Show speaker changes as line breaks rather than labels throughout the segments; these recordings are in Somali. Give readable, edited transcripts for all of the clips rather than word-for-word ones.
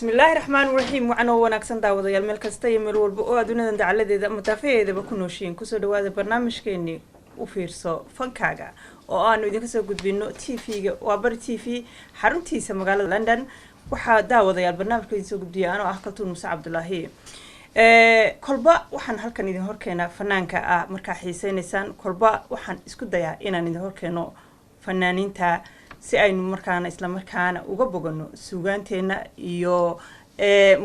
Bismillaahi raxmaan raxiim. Wacan oo wanaagsan, daawadayaal, meel kasta iyo meel walba oo adduunyadan dacaladeeda ama daafaheedaba ku nooshiin. Kusoo dhawaada barnaamijkeenii U Fiirso Fankaaga oo aanu idinka soo gudbino TV-ga Waabari TV xaruntiisa magaalada London. Waxaa, daawadayaal, barnaamijka idin soo gudbiya anoo ah Kaltuun Muuse Cabdulaahi. Kolba waxaan halkan idin horkeenaa fanaanka ah markaa xiiseynaysaan. Kolba waxaan isku dayaa inaan idin horkeeno fanaaniinta si aynu markaana islamarkaana uga bogano suugaanteena iyo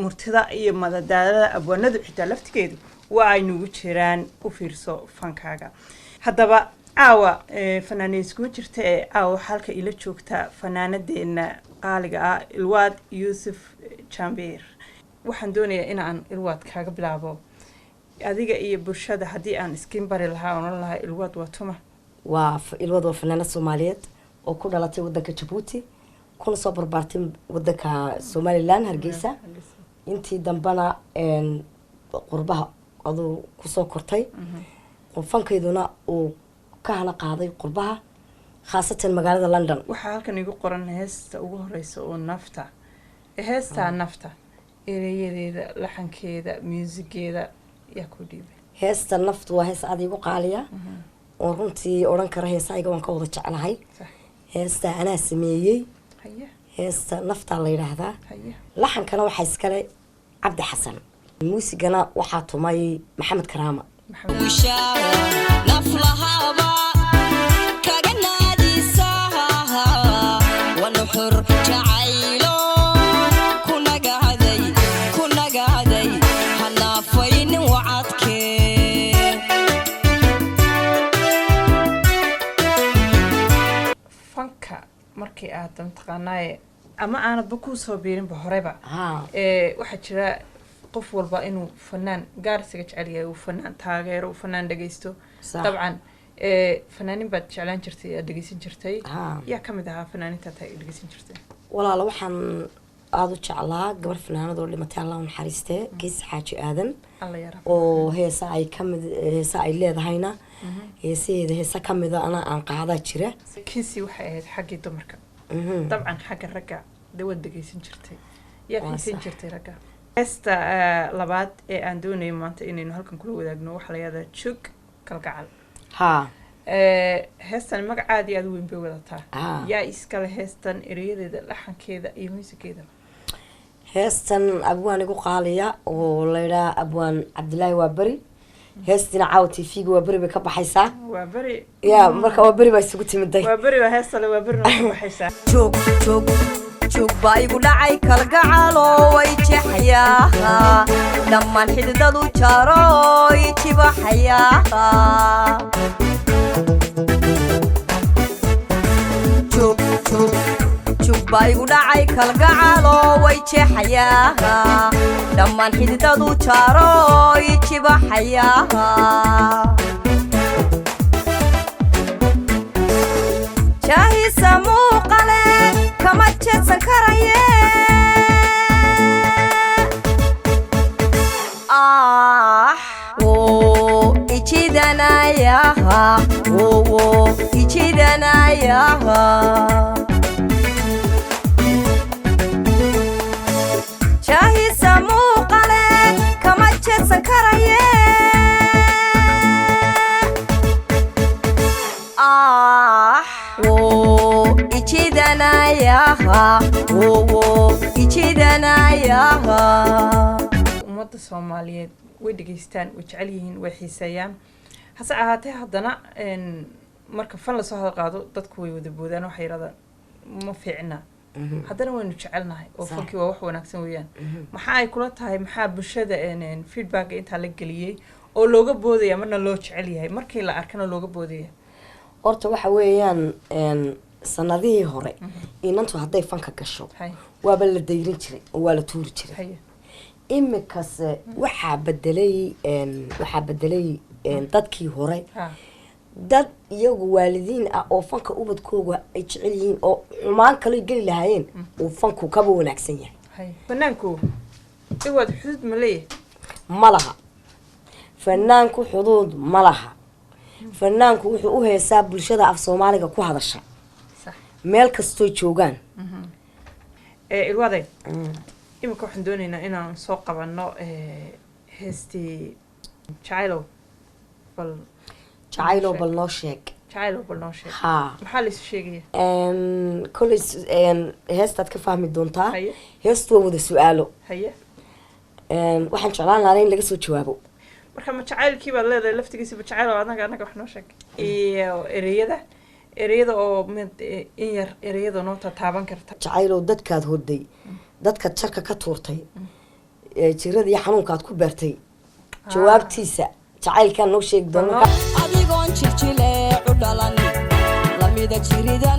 murtida iyo madadaalada abwaanadu xitaa laftigeedu waa ay nugu jiraan. U Fiirso Fankaaga haddaba caawa fanaaniin iskuma jirta ee caawa waxaa halka ila joogta fanaanadeena qaaliga ah, Ilwaad Yuusuf Jambiir. Waxaan doonayaa inaan Ilwaad kaaga bilaabo adiga iyo bulshada. Haddii aan iskiin bari lahaa, oran lahaa, Ilwaad waa tuma?
Waa Ilwad, waa fanaanad Soomaaliyeed oo ku dhalatay wadanka Jabuuti, kuna soo barbaartay wadanka Somaliland, Hargeysa. Intii dambena qurbaha aduu kusoo kortay, fankayduna uu ka hana qaaday qurbaha, khaasatan magaalada London.
Waxaa halkan igu qoran heesta ugu horeysa oo Nafta. Heestaa Nafta, ereyadeeda, laxankeeda, muusigeeda yaa ku dhiibay?
Heesta Naftu waa hees aada igu qaaliya oo runtii odhan kara heesahayga waan ka wada jeclahay. Heesta anaa sameeyey. Heesta Naftaa la yidhaahdaa. Laxankana waxaa iskale Cabdi Xasan, muusigana waxaa tumay Maxamed Karaama.
Naflahaba kaga naadisaha wanuxur jacaylo kunagaaday kunagaaday hanaafaynin wacadkee.
Fanka markii aad mataqaanaaye ama aanadba kusoo biirinba horeba, waxaa jira qof walba inuu fanaan gaar isaga jecel yahay, uu fanaan taageero, uu fanaan dhegeysto. Dabcan fanaanin baad jeclaan jirtay, aad dhegeysan jirtay. Yaa kamid ahaa fanaaninta aad dhegeysan jirtay?
Walaala, waxaan aada u jeclaa gabar fanaanad oo dhimatay, Allah u naxariistee, Gees Xaaji Aadan.
Alla yara.
Oo heesa ay kamid, heesa ay leedahayna, heesaheeda heesa kamida ana aan qaadaa jira.
Kinsi waxay ahayd xaggii dumarka. Dabcan xagga ragga dee waad dhegeysan jirtay. Yaad
Waa
xiisan
sax.
jirtay ragga? Heesta labaad ee aan doonayo maanta inaynu halkan kula wadaagno waxaa la yihahdaa Jug Kalgacal. Heestan magac aad iyo aad u weyn bay wadataa. Yaa iskale heestan, ereyadeeda, laxankeeda iyo muusigeeda?
Heestan abwaan igu qaaliya oo laydhaa Abwaan Cabdilaahi Waa Beri. Heestina caawa TV-ga Waa Beri bay ka baxaysaa.
Waa Beri.
Ya, marka Waa Beri baa isugu timiday.
Waa Beri waa heestale, Waa Berina waa ka baxaysaa.
Joog joog joog baa igu dhacay kalgacalo way jeexayaa dhammaan xididadu jaro jibaxayaa. Joog joog joog baa igu dhacay kalgacalo way jeexayaa dhammaan xididadu jaro jibaxayaa. Jaahisa muuqale kama jeedsan karaye, ah wo ijidanayaha, wowo ijidanayaha. Jaahisa muuqale kama jeedsan karaye, ah wo ijidanayaha, wowo ijidanayaha.
Ummadda Soomaaliyeed way dhegeystaan, way jecel yihiin, way xiiseeyaan. Hase ahaatee haddana marka fan lasoo hadal qaado dadku way wada boodaan, waxay yidhahdaan ma fiicna. Haddana waynu jecelnahay oo fankii waa wax wanaagsan weeyaan. Maxaa ay kula tahay, maxaa bulshada feedback intaa la geliyey oo looga boodaya, marna loo jecel yahay, markii la arkana looga boodaya?
Horta waxa weeyaan, sanadihii hore inantu hadday fanka gasho waaba la dayrin jiray oo waa la tuuri jiray. Imikase waxaa bedelay, waxaa bedelay dadkii hore dad iyagu waalidiin ah oo fanka ubadkooga ay jecel yihiin oo xumaan kale geli lahaayeen uu fanku kaba wanaagsan yahay.
Fanaanku, Iwaad, xuduud ma leeyahay?
Ma laha. Fanaanku xuduud ma laha. Fanaanku wuxuu u heesaa bulshada af Soomaaliga ku hadasha meel kastoo joogaan.
Ilwaday. Iminka waxaan doonaynaa inaan soo qabanno heestii Jacaylow bal.
Jacaylow bal noo sheeg.
Jacaylow bal noo sheeg.
Haa.
Maxaa la isu sheegaya?
Kolley heestaad ka fahmi doontaa. Heestu waa wada su-aalo. Waxaan jeclaan lahaa in laga soo jawaabo.
Marka ma jacaylkii baad leedahay laftigiisa ma jacayl oo anaga wax noo sheeg, iyo ereyada oo mid in yar ereyada noo tataaban karta?
Jacaylow, dadkaad hoday, dadkaad jarka ka tuurtay, jirada iyo xanuunkaad ku beertay, jawaabtiisa jacaylkaan noo sheegi doona.
Adigoon jiljileecu dhalan lamida jirida.